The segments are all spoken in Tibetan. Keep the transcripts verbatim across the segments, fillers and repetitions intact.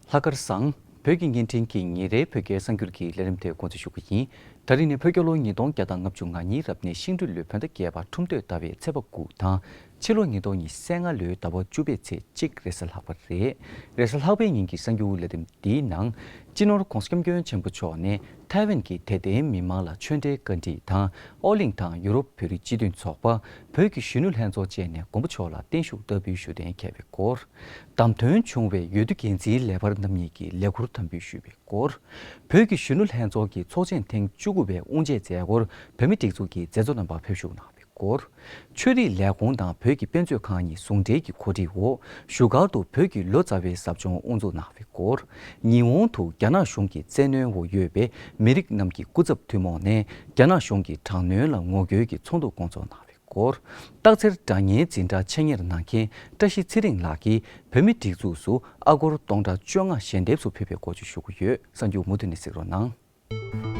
ལྷག་དཀར་བཟང་། བོད་ཀྱི་བརྙན་འཕྲིན་གྱི་ཉིན་རེའི་བོད་སྐད་གསར་འགྱུར་གྱི་ལས་རིམ་དེ་འགོ་འཛུགས་ཞུ་གི་ཡིན། ད་རིང་ནི་བོད་རྒྱལ་ལོ་ཉིས་སྟོང་བརྒྱ་དང་ལྔ་བཅུ་ང་གཉིས་རབ་གནས་ཤིང་སྦྲུལ་ལོའི་བོད་ཟླ་བརྒྱད་པ་ཁྲུམས་སྟོད་ཟླ་བའི་ཚེས་པ་དགུ་དང་། ཕྱི་ལོ་ཉིས་སྟོང་ཉི་ཤུ་རྩ་ལྔ་ལོའི་ཟླ་བ་བཅུ་པའི་ཚེས་གཅིག་རེས་གཟའ་ལྷག་པ་རེད། རེས་གཟའ་ལྷག་པའི་ཉིན་གྱི་གསར་འགྱུར་ལས་རིམ་འདིའི་ནང་། སྤྱི་ནོར་༧གོང་ས་༧སྐྱབས་མགོན་ཆེན་པོ་མཆོག་ནས་ཐའེ་ཝན་གྱི་དད་ལྡན་མི་མང་ལ་ཆོས་འབྲེལ་བཀའ་འདྲི་དང་། ཨོ་གླིང་དང་ཡུ་རོབ་བོད་རིགས་སྤྱི་མཐུན་ཚོགས་པ། བོད་ཀྱི་གཞོན་ནུ་ལྷན་ཚོགས་བཅས་ནས་མགོན་པོ་མཆོག་ལ་བརྟན་བཞུགས་བསྟར་འབུལ་ཞུ་གཏན་འཁེལ་བའི་སྐོར། བདམས་ཐོན་བྱུང་བའི་འོས་བསྡུ་འགན་འཛིན་ལས་འཕར་རྣམ་གཉིས་ཀྱིས་ལས་འཁུར་དམ་འབུལ་ཞུས་པའི་སྐོར། བོད་ཀྱི་གཞོན་ནུ་ལྷན་ཚོགས་ཀྱི་ཚོགས་ཆེན་ཐེངས་བཅུ་དགུ་པའི་དབུ་འབྱེད་མཛད་སྒོར་བོད་མིའི་སྒྲིག་འཛུགས་ཀྱི་མཛད་གཙོ་རྣམ་པ་ཕེབས་བཞུགས་གནང་བའི་སྐོར། ཆོས་རིག་ལས་ཁུངས་དང་བོད་ཀྱི་དཔེ་མཛོད་ཁང་གཉིས་ཟུང་འབྲེལ་གྱི་གོ་སྒྲིག་འོག་བཞུགས་སྒར་དུ་བོད་ཀྱི་ལོ་ཙཱ་བའི་ཟབ་སྦྱོང་དབུ་འཛུགས་གནང་བའི་སྐོར། ཉི་ཧོང་དུ་རྒྱ་ནག་གཞུང་གི་བཙན་གནོན་འོག་ཡོད་པའི་མི་རིགས་རྣམས་ཀྱི་སྐུ་ཚབ་ཐུན་མོང་ནས་རྒྱ་ནག་གཞུང་གི་དྲག་གནོན་ལ་ངོ་རྒོལ་གྱི་ཚོགས་འདུ་བསྐོང་ཚོགས་གནང་བའི་སྐོར། སྟག་འཚེར་སྒྲ་སྙན་འཛིན་གྲྭ་ཆེད་གཉེར་གནང་མཁན་བཀྲ་ཤིས་ཚེ་རིང་ལགས་ཀྱིས་བོད་མིའི་སྒྲིག་འཛུགས་སུ་ཨ་སྒོར་སྟོང་ཕྲག་བཅོ་ལྔ་ཞལ་འདེབས་སུ་ཕུལ་བའི་སྐོར་བཅས་ཞུ་གི་ཡོད། གསར་འགྱུར་མུ་མཐུད་ནས་གཟིགས་རོགས་གནང་།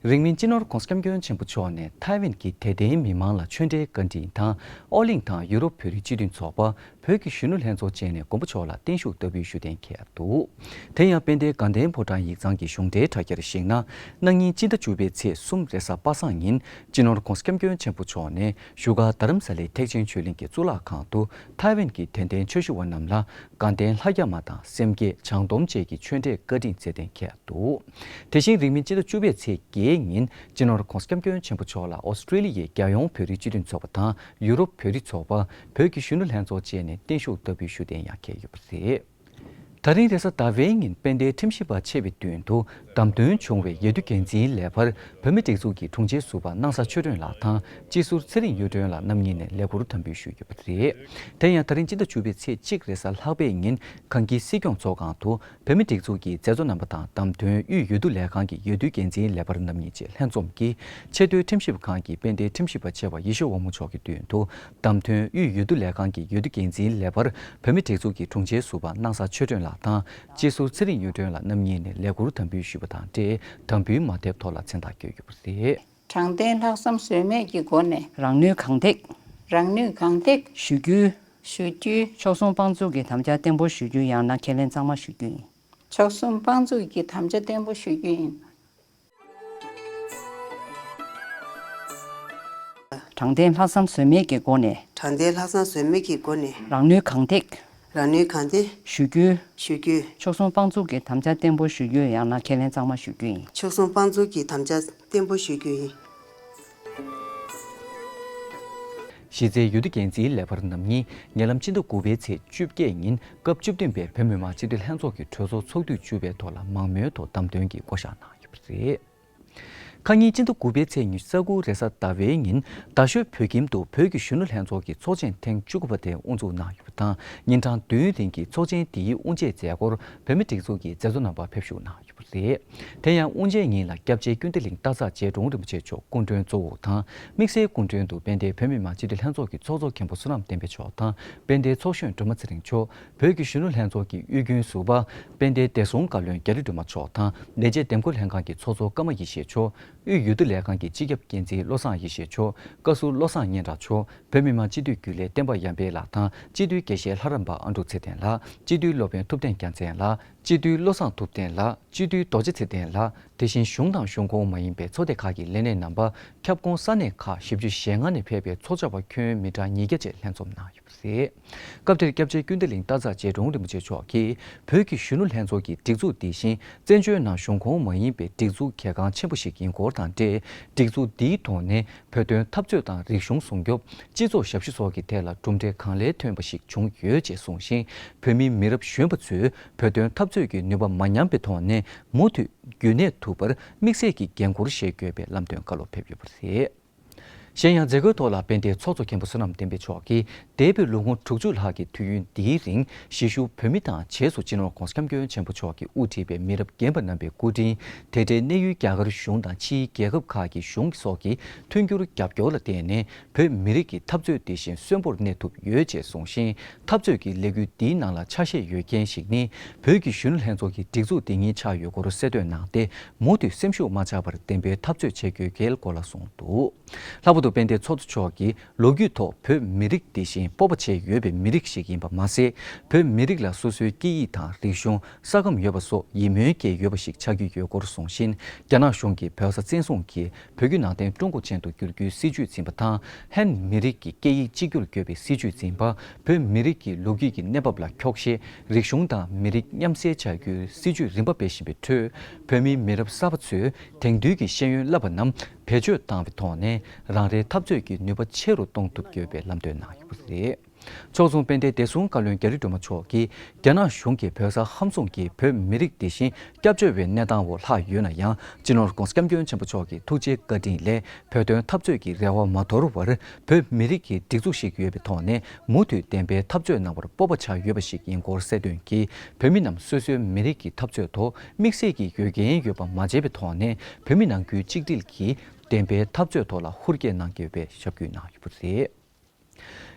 རིང་མིན་སྤྱི་ནོར་༧གོང་ས་༧སྐྱབས་མགོན་ཆེན་པོ་མཆོག་ནས་ཐའེ་ཝན་གྱི་དད་ལྡན་མི་མང་ལ་ཆོས་འབྲེལ་བཀའ་དྲིན་དང་། ཨོ་གླིང་དང་ཡུ་རོབ་བོད་རིགས་སྤྱི་མཐུན་ཚོགས་པ། བོད་ཀྱི་གཞོན་ནུ་ལྷན་ཚོགས་བཅས་ནས་མགོན་པོ་མཆོག་ལ་བརྟན་བཞུགས་བསྟར་འབུལ་ཞུ་གཏན་འཁེལ་འདུག་དེ་ཡང་དཔལ་ལྡན་དགའ་ལྡན་ཕོ་བྲང་ཡིག་ཚང་གི་གཞུང་འབྲེལ་དྲ་རྒྱར་གཞིགས་ན། གནངས་ཉིན་སྤྱི་ཟླ་བཅུ་པའི་ཚེས་གསུམ་རེས་གཟའ་པ་སངས་ཉིན་སྤྱི་ནོར་༧གོང་ས་༧སྐྱབས་མགོན་ཆེན་པོ་མཆོག་ནས་བཞུགས་སྒར་རྡ་རམ་ས་ལའི་ཐེག་ཆེན་ཆོས་གླིང་གི་གཙུག་ལག་ཁང་དུ་ཐའེ་ཝན་གྱི་དད་ལྡན་ཆོས་ཞུ་བ་རྣམས་ལ་དགའ་ལྡན་ལྷ་བརྒྱ་མ་དང་སེམས་བསྐྱེད་བྱང་སྡོམ་བཅས་ཀྱི་ཆོས་འབྲེལ་བཀའ་དྲིན་སྩལ་གཏན་འཁེལ་འདུག་དེ་བཞིན་རིང་མིན་སྤྱི་ཟླ་བཅུ་པའི་ཚེས་བརྒྱད་ཉིན་སྤྱི་ནོར་༧གོང་ས་༧སྐྱབས་མགོན་ཆེན་པོ་མཆོག་ལ་ཨོ་སི་ཀྲེ་ལི་ཡའི་རྒྱལ་ཡོངས་བོད་རིགས་སྤྱི་མཐུན་ཚོགས་པ་དང་ཡུ་རོབ་བོད་རིགས་ཚོགས་པ། བོད་ཀྱི་གཞོན་ནུ་ལྷན་ཚོགས་བཅས་ནས་བརྟན་བཞུགས་བསྟར་འབུལ་ཞུ་གཏན་ཡང་འཁེལ་ཡོད་པ་རེད། ད་རིང་རེས་གཟའ་ཟླ་བའི་ཉིན་དཔལ་ལྡན་ཁྲིམས་ཞིབ་པ་ཆེ་བའི་མདུན་དུ་བདམས་ཐོན་བྱུང་བའི་འོས་བསྡུ་འགན་འཛིན་ལས་འཕར་བོད་མིའི་སྒྲིག་འཛུགས་ཀྱི་དྲུང་ཆེ་ཟུར་པ་སྣང་ས་ཆོས་སྒྲོན་ལགས་དང་སྤྱི་ཟུར་ཚེ་རིང་གཡུ་སྒྲོན་ལགས་རྣམ་གཉིས་ནས་ལས་འཁུར་དམ་འབུལ་ཞུས་ཡོད་པ་རེད། དེ་ཡང་ད་རིང་སྤྱི་ཟླ་བཅུ་པའི་ཚེས་གཅིག་རེས་གཟའ་ལྷག་པའི་ཉིན་གངས་སྐྱིད་སྲིད་སྐྱོང་ཚོགས་ཁང་དུ་བོད་མིའི་སྒྲིག་འཛུགས་ཀྱི་མཛད་གཙོ་རྣམ་པ་དང་བདམས་ཐོན་དབུས་འོས་བསྡུ་ལས་ཁང་གི་འོས་བསྡུ་འགན་འཛིན་ལས་འཕར་རྣམ་གཉིས་བཅས་ལྷན་འཛོམས་ཀྱིས་ཆེས་མཐོའི་ཁྲིམས་ཞིབ་ཁང་གི་དཔལ་ལྡན་ཁྲིམས་ཞིབ་པ་ཆེ་བ་ཡེ་ཤེས་དབང་མོ་མཆོག་གི་མདུན་དུ་བདམས་ཐོན་དབུས་འོས་བསྡུ་ལས་ཁང་གི་འོས་བསྡུ་འགན་འཛིན་ལས་འཕར་བོད་མིའི་སྒྲིག་འཛུགས་ཀྱི་དྲུང་ཆེ་ཟུར་པ་སྣང་ས་ཆོས་སྒྲོན་ལགས་དང་སྤྱི་ཟུར་ཚེ་རིང་གཡུ་སྒྲོན་ལགས་རྣམ་གཉིས་ནས་ལས་འཁུར་དམ་འབུལ་ཞུས་པ་དང་འབྲེལ་དམ་འབུལ་མ་ཐེབས་ཐོག་ལ་མཚན་རྟགས་བཀོད་ཡོད་པ་རེད། དྲང་བདེན་ལྷག་བསམ་ཟོལ་མེད་ཀྱི་སྒོ་ནས། རང་ནུས་གང་ཐེག་རང་ནུས་གང་ཐེག་ཞུ་རྒྱུའི། ཞུ་རྒྱུའི། མཆོག་གསུམ་དཔང་བཙུགས་ཀྱི་དམ་བཅའ་བརྟན་པོ་ཞུ་རྒྱུ་ཡང་ན་ཁས་ལེན་གཙང་མ་ཞུ་རྒྱུ་ཡིན། མཆོག་གསུམ་དཔང་བཙུགས་ཀྱི་དམ་བཅའ་བརྟན་པོ་ཞུ་རྒྱུ་ཡིན། དྲང་བདེན་ལྷག་བསམ་ཟོལ་མེད་ཀྱི་སྒོ་ནས། དྲང་བདེན་ལྷག་བསམ་ཟོལ་མེད་ཀྱི་སྒོ་ནས། རང་ནུས་གང་ཐེག་རང་ནུས་གང་ཐེག་ཞུ་རྒྱུའི། ཞུ་རྒྱུའི། མཆོག་གསུམ་དཔང་བཙུགས་ཀྱི་དམ་བཅའ་བརྟན་པོ་ཞུ་རྒྱུ་ཡང་ན་ཁས་ལེན་གཙང་མ་ཞུ་རྒྱུ་ཡིན། མཆོག་གསུམ་དཔང་བཙུགས་ཀྱི་དམ་བཅའ་བརྟན་པོ་ཞུ་རྒྱུ་ཡིན། གཞི་རྩའི་འོས་བསྡུ་འགན་འཛིན་ལས་འཕར་རྣམ་གཉིས་ཉེ་ལམ་སྤྱི་ཟླ་དགུ་པའི་ཚེས་བཅོ་བརྒྱད་ཉིན་སྐབས་བཅུ་བདུན་པའི་བོད་མི་མང་སྤྱི་འཐུས་ལྷན་ཚོགས་ཀྱི་གྲོས་ཚོགས་ཚོགས་དུས་བཅུ་པའི་ཐོག་ལ་མང་མོས་ཐོག་བདམས་ཐོན་གྱིས་བསྐོ་བཞག་གནང་ཡོད་པ་རེད། ཁ་ཉིན་སྤྱི་ཟླ་དགུ་པའི་ཚེས་ཉི་ཤུ་རྩ་དགུ་རེས་གཟའ་ཟླ་བའི་ཉིན་རྡ་ཤོད་བོད་ཁྱིམ་དུ་བོད་ཀྱི་གཞོན་ནུ་ལྷན་ཚོགས་ཀྱི་ཚོགས་ཆེན་ཐེངས་བཅུ་དགུ་པ་དེ་དབུ་འཛུགས་གནང་ཡོད་པ་དང་ཉིན་གྲངས་བདུན་རིང་གི་ཚོགས་ཆེན་འདིའི་དབུ་འབྱེད་མཛད་སྒོར་བོད་མིའི་སྒྲིག་འཛུགས་ཀྱི་མཛད་གཙོ་རྣམ་པ་ཕེབས་ཞུགས་གནང་ཡོད་པ་རེད། དེ་ཡང་དབུ་འབྱེད་ཉིན་ལ་སྐྱབས་རྗེ་ཀུན་བདེ་གླིང་སྟག་ཚང་རྗེ་དྲུང་རིན་པོ་ཆེ་མཆོག་སྐུ་མགྲོན་གཙོ་བོ་དང་དམིགས་བསལ་སྐུ་མགྲོན་དུ་དཔལ་ལྡན་བོད་མི་མང་སྤྱི་འཐུས་ལྷན་ཚོགས་ཀྱི་ཚོགས་གཙོ་མཁན་པོ་བསོད་ནམས་བསྟན་འཕེལ་མཆོག་དང་དཔལ་ལྡན་ཚོགས་གཞོན་སྒྲོལ་མ་ཚེ་རིང་མཆོག་བོད་ཀྱི་གཞོན་ནུ་ལྷན་ཚོགས་ཀྱི་དབུས་རྒྱུན་ཟུར་པ་དཔལ་ལྡན་བདེ་སྲུང་བཀའ་བློན་རྒྱ་རི་སྒྲོལ་མ་མཆོག་དང་ལས་བྱེད་འདེམས་བསྐོ་ལྷན་ཁང་གི་ཚོགས་གཙོ་ཀརྨ་ཡེ་ཤེས་མཆོག་དབུས་འོས་བསྡུ་ལས་ཁང་གི་སྤྱི་ཁྱབ་འགན་འཛིན་བློ་བཟང་ཡེ་ཤེས་མཆོག་བཀའ་ཟུར་བློ་བཟང་སྙན་གྲགས་མཆོག་བོད་མི་མང་སྤྱི་འཐུས་རྒྱུན་ལས་བསྟན་པ་ཡར་འཕེལ་ལགས་དང་སྤྱི་འཐུས་དགེ་བཤེས་ལྷ་རམས་པ་ཨ་འབྲུག་ཚེ་བརྟན་ལགས། སྤྱི་འཐུས་སློབ་དཔོན་ཐུབ་བསྟན་རྒྱལ་མཚན་ལགས། སྤྱི་འཐུས་བློ་བཟང་ཐུབ་བསྟན་ལགས། སྤྱི་འཐུས་རྡོ་རྗེ་ཚེ་བརྟན་ལགས། དེ་བཞིན་གཞུང་དང་གཞུང་ཁོངས་མ་ཡིན་པའི་ཚོགས་སྡེ་ཁག་གི་ལས་སྣེ་རྣམ་པ། ཁྱབ་ཁོངས་ས་གནས་ཁག་བཞི་བཅུ་ཞེ་ལྔ་ནས་ཕེབས་པའི་ཚོགས་བཅར་བ་ཁྱོན་མི་གྲངས་ཉིས་བརྒྱ་བཅས་ལྷན་འཛོམས་གནང་ཡོད་པ་རེད། སྐབས་དེར་སྐྱབས་རྗེ་ཀུན་བདེ་གླིང་སྟག་ཚང་རྗེ་དྲུང་རིན་པོ་ཆེ་མཆོག་གིས་བོད་ཀྱི་གཞོན་ནུ་ལྷན་ཚོགས་ཀྱི་སྒྲིག་འཛུགས་འདི་བཞིན་བཙན་བྱོལ་ནང་གཞུང་ཁོངས་མ་ཡིན་པའི་སྒྲིག་འཛུགས་གལ་འགངས་ཆེན་པོ་ཞིག་ཡིན་སྐོར་དང་འབྲེལ། སྒྲིག་འཛུགས་འདིའི་ཐོག་ནས་བོད་དོན་འཐབ་རྩོད་དང་རིག་གཞུང་སྲུང་སྐྱོབ། སྤྱི་ཚོགས་ཞབས་ཞུ་སོགས་ཀྱི་ཐད་ལ་གྲུབ་འབྲས་གང་ལེགས་ཐོན་པ་ཞིག་བྱུང་ཡོད་ཅེས་གསུངས་ཤིང་། བོད་མིའི་མི་རབས་གཞོན་པ་ཚོས་བོད་དོན་འཐབ་རྩོད་ཀྱི་ནུས་པ་མ་ཉམས་པའི་ཐོག་ནས་མུ་མཐུད་རྒྱུན་གནས་ཐུབ་པར་དམིགས་བསལ་གྱི་འགན་འཁུར་བཞེས་དགོས་པའི་ལམ་སྟོན་བཀའ་སློབ་ཕེབས་ཡོད་པ་རེད། གཞན་ཡང་མཛད་སྒོའི་ཐོག་ལ་དཔལ་ལྡན་ཚོགས་གཙོ་མཁན་པོ་བསོད་ནམས་བསྟན་འཕེལ་མཆོག་གིས། འདས་པའི་ལོ་ངོ་དྲུག་ཅུ་ལྷག་གི་དུས་ཡུན་འདིའི་རིང་གཞིས་བཞུགས་བོད་མི་དང་བྱས་སུ་སྤྱི་ནོར་༧གོང་ས་༧སྐྱབས་མགོན་ཆེན་པོ་མཆོག་གིས་དབུ་ཁྲིད་པའི་མི་རབས་རྒན་པ་རྣམ་པའི་སྐུ་དྲིན། དེ་འབྲེལ་གནས་ཡུལ་རྒྱ་གར་གཞུང་དང་ཕྱིའི་རྒྱལ་ཁབ་ཁག་གི་གཞུང་སོགས་ཀྱི་མཐུན་འགྱུར་རྒྱབ་སྐྱོར་ལ་བརྟེན་ནས། བོད་མི་རིགས་ཀྱི་འཐབ་རྩོད་འདི་བཞིན་གསོན་པོར་གནས་ཐུབ་ཡོད་ཅེས་གསུངས་ཤིང་། འཐབ་རྩོད་ཀྱི་ལས་འགུལ་འདིའི་ནང་ལ་ཆ་ཤས་ཡོད་མཁན་ཞིག་ནི། བོད་ཀྱི་གཞོན་ནུ་ལྷན་ཚོགས་ཀྱི་སྒྲིག་འཛུགས་འདི་ཉིད་ཆགས་ཡོད་སྐོར་གསལ་སྟོན་གནང་སྟེ། མུ་མཐུད་སེམས་ཤུགས་མ་ཆག་པར་བདེན་པའི་འཐབ་རྩོད་བྱེད་དགོས་གལ་སྐོར་ལ་གསུངས་འདུག། ལྷག་པར་དུ་དཔལ་ལྡན་ཚོགས་གཙོ་མཆོག་གིས། ལོ་རྒྱུས་ཐོག་བོད་མི་རིགས་འདི་བཞིན་སྤོབས་པ་བྱེད་འོས་པའི་མི་རིགས་ཤིག་ཡིན་པ་མ་ཟད། བོད་མི་རིགས་ལ་སོ་སོའི་སྐད་ཡིག་དང་རིག་གཞུང་། ས་ཁམས་ཡོད་པ་སོགས་ཡིད་སྨོན་སྐྱེ་འོས་པ་ཞིག་ཆགས་ཀྱི་ཡོད་སྐོར་གསུངས་ཤིང་། རྒྱ་ནག་གཞུང་གིས་བོད་ས་བཙན་བཟུང་གིས་བོད་བརྒྱུད་ནང་བསྟན་ཀྲུང་གོ་ཅན་དུ་བསྒྱུར་རྒྱུའི་སྲིད་བྱུས་འཛིན་པ་དང་། ཧན་མི་རིགས་ཀྱི་སྐད་ཡིག་གཅིག་གྱུར་བཀོད་པའི་སྲིད་བྱུས་འཛིན་པ། བོད་མི་རིགས་ཀྱི་ལོ་རྒྱུས་ཀྱི་གནས་བབ་ལ་འཁྱོག་བཤད། རིག་གཞུང་དང་མི་རིགས་མཉམ་བསྲེས་བྱ་རྒྱུའི་སྲིད་བྱུས་རིམ་པ་སྤེལ་བཞིན་པའི་ཁྲོད། བོད་མིའི་མི་རབས་གསར་པ་ཚོས་དེང་དུས་ཀྱི་ཤེས་ཡོན་བསླབ་པ་རྣམས་བེད་སྤྱོད་བཏང་བའི་ཐོག་ནས་རང་རེའི་འཐབ་རྩོད་ཀྱི་ནུས་པ་ཆེ་རུ་གཏོང་ཐུབ་དགོས་པའི་ལམ་སྟོན་གནང་ཡོད་པ་རེད། ཕྱོགས་མཚུངས་དཔལ་ལྡན་བདེ་སྲུང་བཀའ་བློན་རྒྱ་རི་སྒྲོལ་མ་མཆོག་གིས། རྒྱ་ནག་གཞུང་གིས་བོད་ས་ཧམ་བཟུང་གིས་བོད་མི་རིགས་འདི་བཞིན་སྐྱབས་བཅོལ་བའི་གནས་སྟངས་འོག་ལྷག་ཡོད་ན་ཡང་། སྤྱི་ནོར་༧གོང་ས་༧སྐྱབས་མགོན་ཆེན་པོ་མཆོག་གི་ཐུགས་རྗེའི་བཀའ་དྲིན་ལས། བོད་དོན་འཐབ་རྩོད་ཀྱི་རེ་བ་མ་དོར་བར། བོད་མི་རིགས་ཀྱི་སྒྲིག་འཛུགས་ཤིག་ཡོད་པའི་ཐོག་ནས་མུ་མཐུད་བདེན་པའི་འཐབ་རྩོད་གནང་བར་སྤོབས་པ་ཆགས་ཡོད་པ་ཞིག་ཡིན་སྐོར་གསལ་སྟོན་གྱིས། བོད་མི་རྣམས་སོ་སོའི་མི་རིགས་ཀྱི་འཐབ་རྩོད་ཐོག་དམིགས་བསལ་གྱི་ཡོད་འགན་ཡོད་པ་མ་བརྗེད་པའི་ཐོག་ནས། བོད་མི་ནང་ཁུལ་གཅིག་སྒྲིལ་གྱིས་བདེན་པའི་འཐབ་རྩོད་ཐོག་ལ་ཧུར་བསྐྱེད་གནང་དགོས་པའི་ཞབས་སྐུལ་གནང་ཡོད་པ་རེད།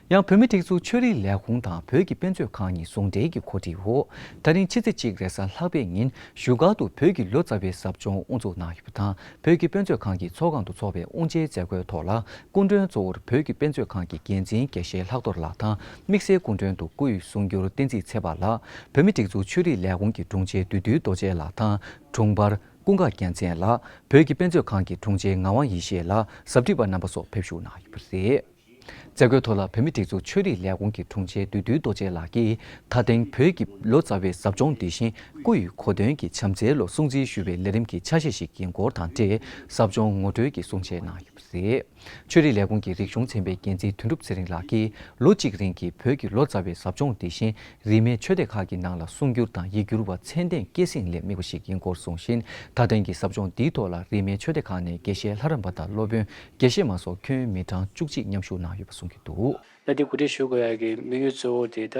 ཡང་བོད་མིའི་སྒྲིག་འཛུགས་ཆོས་རིག་ལས་ཁུངས་དང་བོད་ཀྱི་དཔེ་མཛོད་ཁང་གཉིས་ཟུང་འབྲེལ་གྱི་གོ་སྒྲིག་འོག་ད་རིང་ཕྱི་ཚེས་གཅིག་རེས་གཟའ་ལྷག་པའི་ཉིན་བཞུགས་སྒར་དུ་བོད་ཀྱི་ལོ་ཙཱ་བའི་ཟབ་སྦྱོང་དབུ་འཛུགས་གནང་ཡོད་པ་དང་། བོད་ཀྱི་དཔེ་མཛོད་ཁང་གི་ཚོགས་ཁང་དུ་འཚོགས་པའི་དབུ་འབྱེད་མཛད་སྒོའི་ཐོག་ལ། སྐུ་མགྲོན་གཙོ་བོར་བོད་ཀྱི་དཔེ་མཛོད་ཁང་གི་འགན་འཛིན་དགེ་བཤེས་ལྷག་རྡོར་ལགས་དང་། དམིགས་བསལ་སྐུ་མགྲོན་དུ་སྐུ་ཡི་གསུང་སྒྱུར་བསྟན་འཛིན་ཚེ་དཔག་ལགས། བོད་མིའི་སྒྲིག་འཛུགས་ཆོས་རིག་ལས་ཁུངས་ཀྱི་དྲུང་ཆེ་བདུད་འདུལ་རྡོ་རྗེ་ལགས་དང་། དྲུང་འཕར་ཀུན་དགའ་རྒྱལ་མཚན་ལགས། བོད་ཀྱི་དཔེ་མཛོད་ཁང་གི་དྲུང་ཆེ་ངག་དབང་ཡེ་ཤེས་ལགས། ཟབ་ཁྲིད་པ་རྣམ་པ་སོགས་ཕེབས་བཞུགས་གནང་ཡོད་པ་རེད། མཛད་སྒོའི་ཐོག་ལ་བོད་མིའི་སྒྲིག་འཛུགས་ཆོས་རིག་ལས་ཁུངས་ཀྱི་དྲུང་ཆེ་བདུད་འདུལ་རྡོ་རྗེ་ལགས་ཀྱིས། ད་ཐེངས་བོད་ཀྱི་ལོ་ཙཱ་བའི་ཟབ་སྦྱོང་འདི་བཞིན་སྐུ་ཡི་གོ་སྟོན་གྱི་བྱམས་བརྩེའི་ལོ་སྲུང་བརྩི་ཞུ་བའི་ལས་རིམ་གྱི་ཆ་ཤས་ཤིག་ཡིན་སྐོར་དང་འབྲེལ། ཟབ་སྦྱོང་ངོ་སྤྲོད་ཀྱི་གསུང་བཤད་གནང་ཡོད་པ་རེད། ཆོས་རིག་ལས་ཁུངས་ཀྱི་རིག་གཞུང་ཚན་པའི་འགན་འཛིན་དོན་གྲུབ་ཚེ་རིང་ལགས་ཀྱིས། ལོ་གཅིག་རིང་གི་བོད་ཀྱི་ལོ་ཙཱ་བའི་ཟབ་སྦྱོང་འདི་བཞིན་རིས་མེད་ཆོས་སྡེ་ཁག་གི་ནང་ལ་གསུང་སྒྱུར་དང་ཡིག་སྒྱུར་བ་ཚད་ལྡན་སྐྱེད་སྲིང་ལ་དམིགས་པ་ཞིག་ཡིན་སྐོར་གསུངས་ཤིང་། ད་ཐེངས་ཀྱི་ཟབ་སྦྱོང་འདིའི་ཐོག་ལ་རིས་མེད་ཆོས་སྡེ་ཁག་ནས་དགེ་བཤེས་ལྷ་རམས་པ་དང་སློབ་དཔོན། དགེ་བཤེས་མ་སོགས་ཁྱོན་མི་གྲངས་བཅུ་གཅིག་མཉམ་ཞུགས་གནང་ཡོད་པ་གསུང་གི་འདུག། ད་འདི་གོ་སྒྲིག་ཞུ་དགོས་ཡ་གི་དམིགས་ཡུལ་གཙོ་བོ་དེ་ད་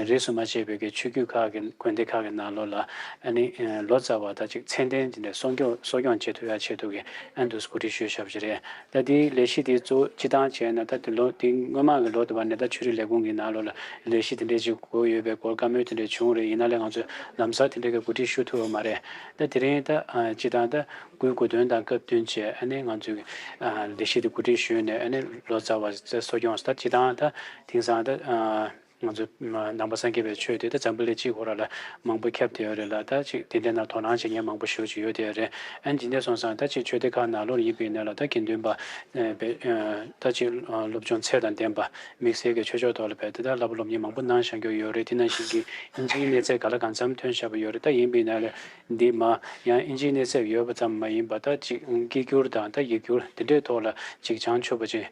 རིས་སུ་མ་ཆད་པའི་གི་ཆོས་བརྒྱུད་ཁག་གི་དགོན་སྡེ་ཁག་གི་ནང་ལོགས་ལ་ཨ་ནི་ལོ་ཙཱ་བ་ད་ཅིག་ཚད་ལྡན་དེ་འདྲའི་གསོ་སྐྱོང་གསོ་སྐྱོང་བྱེད་ཐུབ་ཡ་ཆེད་དུ་གི་ཨ་འདུག་གོ་སྒྲིག་ཞུས་བཞག་པ་ཞིག་རེད། ད་དེའི་ལས་གཞི་དེ་གཙོ་བོ་སྤྱི་བཏང་བྱས་ན་ད་དེ་ལོ་དེ་སྔོན་མ་གི་ལོ་དུ་བ་ནས་ད་ཆོས་རིག་ལས་ཁུངས་ཀྱི་ནང་ལོགས་ལ་ལས་གཞི་དེ་འདྲའི་ཅིག་དགོས་ཡོད་པའི་སྐོར་བཀའ་མོལ་དེ་འདྲ་བྱུང་རེད། ཡིན་ན་ལས་ང་ཚོས་ལམ་སང་དེ་འདྲའི་གི་གོ་སྒྲིག་ཞུ་ཐུབ་པ་མ་རེད། ད་དེ་རིང་ད་སྤྱི་བཏང་ད་སྐུའི་གོ་སྟོན་དང་སྐབས་བསྟུན་བྱས་ཨ་ནི་ང་ཚོས་ལས་གཞི་དེ་གོ་སྒྲིག་ཞུས་ནས་ཨ་ནི་ལོ་ཙཱ་བ་གསོ་སྐྱོང་ད་སྤྱི་བཏང་ད་དེང་སང་ད། ང་ཚོ་ནང་པ་སངས་རྒྱས་པའི་ཆོས་དེ་ད་འཛམ་བུ་གླིང་སྤྱི་ཁོ་ར་ལ་མང་པོ་ཁྱབ་བསྡད་ཡོད་རེད་ལ། ད་ཅིག་དེ་འདྲའི་ནང་དོ་སྣང་བྱེད་མཁན་མང་པོ་ཞེ་པོ་ཅིག་ཡོད་བསྡད་ཡོད་རེད། ཨ་ནི་དེ་འདྲ་སོང་ཙང་ད་ཅིག་ཆོས་སྡེ་ཁག་ནང་ལོགས་ཡིན་པའི་ནང་ལ་ད་དགེ་འདུན་པ་ད་ཅིག་སློབ་སྦྱོང་ཚད་དང་ལྡན་པ་དམིགས་བསལ་གྱི་ཆོས་ཕྱོགས་ཐོག་ལ་བས་ད་ད་བསླབ་པ་སློབ་གཉེར་མང་པོ་གནང་བཞག་རྒྱུ་ཡོད་རེད། དེ་ནང་བཞིན་གྱི་ཨིན་ཇིའི་གནས་ཚད་ག་ལ་གང་འཚམ་ཐོན་བཞག་པ་ཡོད་རེད། ད་ཡིན་པའི་ནང་ལ་འདི་མ་ཡང་ཨིན་ཇིའི་གནས་ཚད་ཡོད་པ་ཙམ་མ་ཡིན་པ་ད་ཅིག་སྐད་སྒྱུར་དང་ད་ཡིག་སྒྱུར་དེ་འདྲའི་ཐོག་ལ་ཅིག་བྱང་ཆུབ་པ་ཅིག་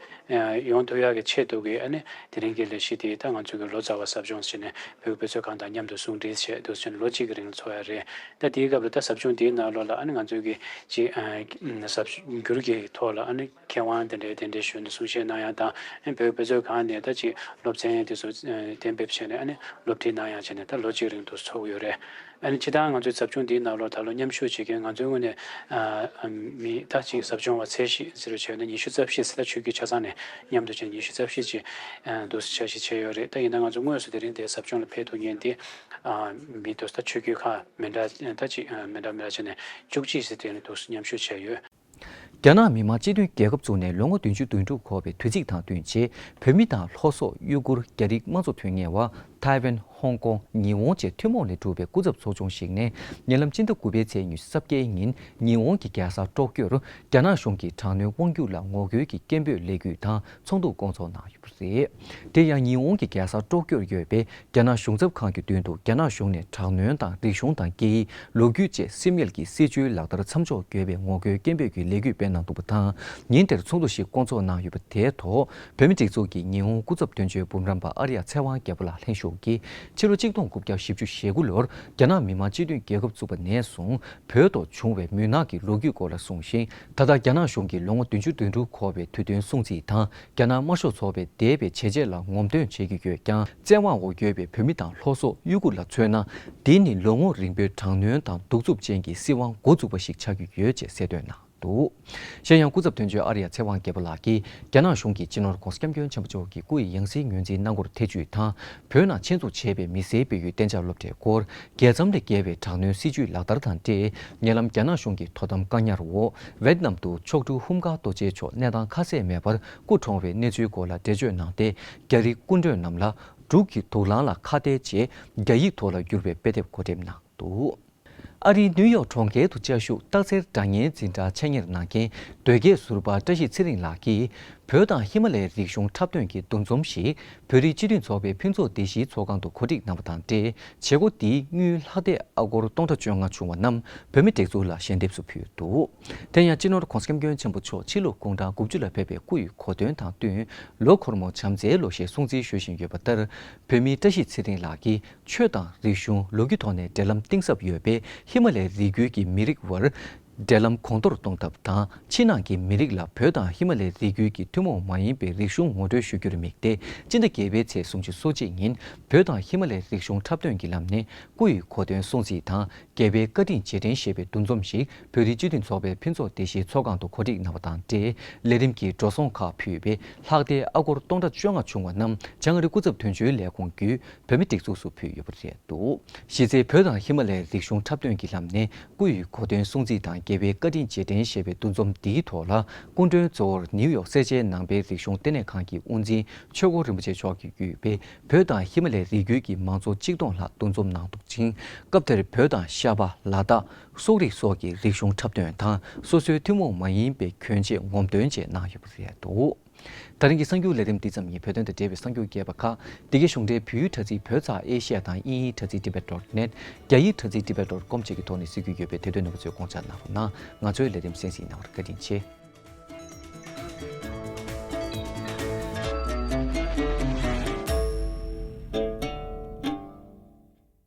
ཡོང་ཐུབ་ཡག་གི་ཆེད་དུ་གི་ཨ་ནི་དེ་རིང་གི་ལས་གཞི་དེ་ད་ང་ཚོ་གི་ལོ་ཙཱ་བ་ཟབ་སྦྱོང་ཟེར་ནས་བོད་ཀྱི་དཔེ་མཛོད་ཁང་དང་མཉམ་དུ་ཟུང་འབྲེལ་བྱས་འདུག་ཟེར་ནས་ལོ་གཅིག་གི་རིང་ལ་འཚོགས་ཡ་རེད། ད་དེའི་སྐབས་ལ་ད་ཟབ་སྦྱོང་དེའི་ནང་ལོགས་ལ་ཨ་ནི་ང་ཚོ་གི་ཅིག་ཟབ་སྒྱུར་གྱི་ཐོག་ལ་ཨ་ནི་མཁས་དབང་དེ་འདྲའི་དེ་འདྲའི་ཞུས་ནས་གསུང་བཤད་གནང་ཡ་དང་ཨ་ནི་བོད་ཀྱི་དཔེ་མཛོད་ཁང་ནས་ད་ཅིག་སློབ་ཚན་དེ་ཚོ་གཏན་འབེབས་བྱས་ནས་ཨ་ནི་སློབ་ཁྲིད་གནང་ཡ་བྱས་ནས་ད་ལོ་གཅིག་རིང་དུ་འཚོགས་ཡོད་རེད། ཨ་ནི་སྤྱིར་བཏང་ང་ཚོའི་ཟབ་སྦྱོང་འདིའི་ནང་ལོགས་ད་ལོ་མཉམ་ཞུགས་བྱེད་མཁན་ང་ཚོའི་ངོས་ནས་ཨ་ཨ་མི་ད་ཅིག་ཟབ་སྦྱོང་བ་ཚད་གཞི་ཟེར་བ་བྱས་ན་ཉི་ཤུ་རྩ་བཞི་ཟེར། ད་ཆོས་བརྒྱུད་ཆ་ཚང་ནས་མཉམ་དུ་བྱས་ན་ཉི་ཤུ་རྩ་བཞི་ཅིག་ཨ་འདུག་སེ་འཆར་གཞི་བྱས་ཡོད་རེད། ད་ཡིན་ན་ང་ཚོ་དངོས་སུ་དེ་རིང་དེ་ཟབ་སྦྱོང་ལ་ཕེབས་ཐུབ་མཁན་དེ་ཨ་མི་འདུག་ད་ཆོས་བརྒྱུད་ཁག་མི་འདྲ་ད་ཅིག་ཨ་མི་འདྲ་མི་འདྲ་བྱས་ནས་བཅུ་གཅིག་ཟེར་དེ་ནས་འདུག་སེ་མཉམ་ཞུགས་བྱས་ཡོད། རྒྱ་ནག་མི་དམངས་སྤྱི་མཐུན་རྒྱལ་ཁབ་བཙུགས་ནས་ལོ་ངོ་བདུན་ཅུ་དོན་དྲུག་འཁོར་བའི་དུས་ཚིགས་དང་བསྟུན་ཆེད། བོད་མི་དང་ལྷོ་སོག་ཡུ་གུར་རྒྱ་རིགས་དམངས་གཙོ་དོན་གཉེར་བ་ཐའེ་ཝན། ཧོང་ཀོང་། ཉི་ཧོང་བཅས་ཐུན་མོང་ལས་གྲུབ་པའི་སྐུ་ཚབ་ཚོགས་ཆུང་ཞིག་ནས། ཉེ་ལམ་སྤྱི་ཟླ་དགུ་པའི་ཚེས་ཉི་ཤུ་རྩ་བརྒྱད་ཉིན་ཉི་ཧོང་གི་རྒྱལ་ས་ཀྲོག་ཀྱོར་རྒྱ་ནག་གཞུང་གི་དྲག་གནོན་དབང་སྒྱུར་ལ་ངོ་རྒོལ་གྱི་སྐད་འབོད་ལས་འགུལ་དང་ཚོགས་འདུ་བསྐོང་ཚོགས་གནང་ཡོད་པ་རེད། དེ་ཡང་ཉི་ཧོང་གི་རྒྱལ་ས་ཀྲོག་ཀྱོར་ཡོད་པའི་རྒྱ་ནག་གཞུང་ཚབ་ཁང་གི་མདུན་དུ་རྒྱ་ནག་གཞུང་ནས་དྲག་གནོན་དང་རིག་གཞུང་དང་སྐད་ཡིག་ལོ་རྒྱུས་བཅས་སེམས་ཡུལ་གྱི་སྲིད་བྱུས་ལག་བསྟར་མཚམས་འཇོག་དགོས་པའི་ངོ་རྒོལ་སྐད་འབོད་ཀྱི་ལས་འགུལ་སྤེལ་གནང་འདུག་པ་དང་། ཉིན་དེར་ཚོགས་འདུ་ཞིག་བསྐོང་ཚོགས་གནང་ཡོད་པ་དེའི་ཐོག་བོད་མིའི་སྒྲིག་འཛུགས་ཀྱི་ཉི་ཧོང་སྐུ་ཚབ་དོན་གཅོད་འབུམ་རམས་པ་ཨར་ཡ་ཚེ་དབང་རྒྱལ་པོ་ལགས་ལྷན་ཞུགས། ཀྱིས་ཕྱི་ལོ་ཆིག་སྟོང་དགུ་བརྒྱ་བཞི་བཅུ་ཞེ་དགུ་ལོར་རྒྱ་ནག་མི་དམངས་སྤྱི་མཐུན་རྒྱལ་ཁབ་བཙུགས་པ་ནས་བཟུང་བོད་ཐོག་བྱུང་བའི་མུན་ནག་གི་ལོ་རྒྱུས་སྐོར་ལ་གསུངས་ཤིང་། ད་ལྟ་རྒྱ་ནག་གཞུང་གིས་ལོ་ངོ་བདུན་ཅུ་དོན་དྲུག་འཁོར་བའི་དུས་སྟོན་སྲུང་བརྩི་དང་། རྒྱ་ནག་དམར་ཤོག་ཚོགས་པས་འདས་པའི་བྱས་རྗེས་ལ་ངོམ་སྟོན་བྱེད་ཀྱི་ཡོད་ཀྱང་། བཙན་དབང་འོག་ཡོད་པའི་བོད་མི་དང་ལྷོ་སོག་ཡུ་གུར་ལ་མཚོན་ན། འདི་ནི་ལོ་ངོ་རིང་པོའི་དྲག་གནོན་དང་གདུག་རྩུབ་ཅན་གྱི་སྲིད་དབང་འགོ་བཙུགས་པ་ཞིག་ཆགས་ཀྱི་ཡོད་ཅེས་གསལ་སྟོན་གནང་འདུག། གཞན་ཡང་། སྐུ་ཚབ་དོན་གཅོད་ཨ་རི་ཡ་ཚེ་དབང་རྒྱལ་པོ་ལགས་ཀྱིས་རྒྱ་ནག་གཞུང་གིས་སྤྱི་ནོར་༧གོང་ས་༧སྐྱབས་མགོན་ཆེན་པོ་མཆོག་གི་སྐུ་ཡི་ཡང་སྲིད་ངོས་འཛིན་གནང་སྐོར་ཐེ་བྱུས་དང་། བོད་ནང་ཆེད་འཛུགས་བྱས་པའི་མི་སེར་སྤེལ་ཡུལ་གཏན་འཇགས་སློབ་གྲྭའི་སྐོར། རྒྱལ་མཚམས་ལས་བརྒལ་བའི་དྲག་གནོན་སྲིད་བྱུས་ལག་བསྟར་དང་འབྲེལ། ཉེ་ལམ་རྒྱ་ནག་གཞུང་གི་དོ་དམ་བཀག་ཉར་འོག་ཝེད་ནམ་དུ་མཆོག་སྤྲུལ་ཧུམ་ཁ་རྡོ་རྗེ་མཆོག་གནས་སྟངས་ཁ་གསལ་མེད་པར་སྐུ་གྲོངས་བའི་གནས་ཚུལ་སྐོར་ལ་འགྲེལ་བརྗོད་གནང་སྟེ། རྒྱ་རིགས་སྐུ་མགྲོན་རྣམས་ལ་འབྲུག་གི་དུག་རླངས་ལ་ཁ་གཏད་ཅེས་རྒྱ་ཡིག་ཐོག་ལ་བསྒྱུར་བའི་དཔེ་དེབ་གོ་སྒྲིག་གནང་འདུག། ཨ་རིའི་ནིའུ་ཡོག་གྲོང་ཁྱེར་དུ་བཅའ་བཞུགས་སྟག་འཚེར་སྒྲ་སྙན་འཛིན་གྲྭར་ཆེད་གཉེར་གནང་མཁན་དོལ་རྒྱལ་ཟུར་པ་བཀྲ་ཤིས་ཚེ་རིང་ལགས་ཀྱིས། བོད་དང་ཧི་མ་ལའི་རིག་གཞུང་འཁྲབ་སྟོན་གྱི་འདུ་འཛོམས་ཤིག་བོད་རིགས་སྤྱི་མཐུན་ཚོགས་པའི་ཕུན་ཚོགས་སྡེ་བཞིའི་ཚོགས་ཁང་དུ་གོ་སྒྲིག་གནང་བ་དང་འབྲེལ། བྱེད་སྒོ་འདིའི་དངུལ་ལྷག་བསྡད་ཨ་སྒོར་སྟོང་ཕྲག་བཅོ་ལྔ་བྱུང་བ་རྣམས་བོད་མི་སྒྲིག་འཛུགས་ལ་ཞལ་འདེབས་སུ་ཕུལ་འདུག། དེ་ཡང་། སྤྱི་ནོར་༧གོང་ས་༧སྐྱབས་མགོན་ཆེན་པོ་མཆོག་ཕྱི་ལུགས་དགུང་གྲངས་དགུ་བཅུ་ལ་ཕེབས་པའི་སྐུ་ཡི་གོ་སྟོན་དང་བསྟུན། ལོ་འཁོར་མོ་བྱམས་བརྩེའི་ལོ་ཞེས་སྲུང་བརྩི་ཞུ་བཞིན་ཡོད་པ་ལྟར། བོད་མི་བཀྲ་ཤིས་ཚེ་རིང་ལགས་ཀྱིས། ཆོས་དང་རིག་གཞུང་། ལོ་རྒྱུས་ཐོག་ནས་འབྲེལ་ལམ་གཏིང་ཟབ་ཡོད་པའི་ཧི་མ་ལའི་རི་རྒྱུད་ཀྱི་མི་རིགས་དབར་འབྲེལ་ལམ་གོང་མཐོར་གཏོང་ཐབས་དང་། ཕྱི་ནང་གི་མི་རིགས་ལ་བོད་དང་ཧི་མ་ལའི་རི་རྒྱུད་ཀྱི་ཐུན་མོང་མ་ཡིན་པའི་རིག་གཞུང་ངོ་སྤྲོད་ཞུ་རྒྱུར་དམིགས་ཏེ། སྤྱི་ཟླ་བརྒྱད་པའི་ཚེས་སུམ་ཅུ་སོ་གཅིག་ཉིན་བོད་དང་ཧི་མ་ལའི་རིག་གཞུང་འཁྲབ་སྟོན་གྱི་ལམ་ནས་སྐུ་ཡི་གོ་སྟོན་སྲུང་བརྩི་དང་། རྒྱལ་བའི་བཀའ་དྲིན་རྗེས་དྲན་ཞེས་པའི་འདུ་འཛོམས་ཤིག་བོད་རིགས་སྤྱི་མཐུན་ཚོགས་པའི་ཕུན་ཚོགས་སྡེ་བཞིའི་ཚོགས་ཁང་དུ་གོ་སྒྲིག་གནང་བ་དང་འབྲེལ། ལས་རིམ་གྱི་འགྲོ་སོང་ཁག་ཕུལ་བའི་ལྷག་བསྡད་ཨ་སྒོར་སྟོང་ཕྲག་བཅོ་ལྔ་བྱུང་བ་རྣམས་བྱང་ཨ་རི་སྐུ་ཚབ་དོན་གཅོད་ལས་ཁུངས་བརྒྱུད་བོད་མི་སྒྲིག་འཛུགས་སུ་ཕུལ་ཡོད་པ་རེད་འདུག། གཞི་རྩའི་བོད་དང་ཧི་མ་ལའི་རིག་གཞུང་འཁྲབ་སྟོན་གྱི་ལམ་ནས་སྐུ་ཡི་གོ་སྟོན་སྲུང་བརྩི་དང་རྒྱལ་བའི་བཀའ་དྲིན་རྗེས་དྲན་ཞེས་པའི་འདུ་འཛོམས་འདིའི་ཐོག་ལ། སྐུ་མགྲོན་གཙོ་བོར་ནིའུ་ཡོག་སེར་བྱེས་ནང་པའི་རིག་གཞུང་ལྟེ་གནས་ཁང་གི་དབུ་འཛིན་ཆོས་སྐོར་རིན་པོ་ཆེ་མཆོག་གིས་བརྒྱུད་པའི་བོད་དང་ཧི་མ་ལའི་རི་རྒྱུད་ཀྱི་མང་ཚོགས་གཅིག་སྟོང་ལྷག་འདུ་འཛོམས་གནང་འདུག་ཅིང་། སྐབས་དེར་བོད་དང་ཤ་པ། ལ་དྭགས། སོག་རིགས་སོགས་ཀྱི་རིག་གཞུང་འཁྲབ་སྟོན་དང་། སོ་སོའི་ཐུན་མོང་མ་ཡིན་པའི་གྱོན་ཆས་ངོམ་སྟོན་བཅས་གནང་ཡོད་པ་རེད་འདུག། ད་རིང་གི་གསར་འགྱུར་ལས་རིམ་འདི་ཙམ་ཡིན། བོད་དོན་དང་འབྲེལ་བའི་གསར་འགྱུར་རྒྱས་པ་ཁག་འདི་གའི་གཞུང་འབྲེལ་བོད་ཡིག་དྲ་ཚིགས་བོད་ཚགས་ཨེ་ཤི་ཡ་དང་དབྱིན་ཡིག་དྲ་ཚིགས་tibet dot net། རྒྱ་ཡིག་དྲ་ཚིགས་tibet dot com་བཅས་ཀྱི་ཐོག་ནས་གཟིགས་རྒྱུ་ཡོད་པས། དེ་དོན་རྣམ་པ་ཚོས་དགོངས་འཇགས་གནང་རོགས་གནང་། ང་ཚོའི་ལས་རིམ་གསན་གཟིགས་གནང་བར་བཀའ་དྲིན་ཆེ།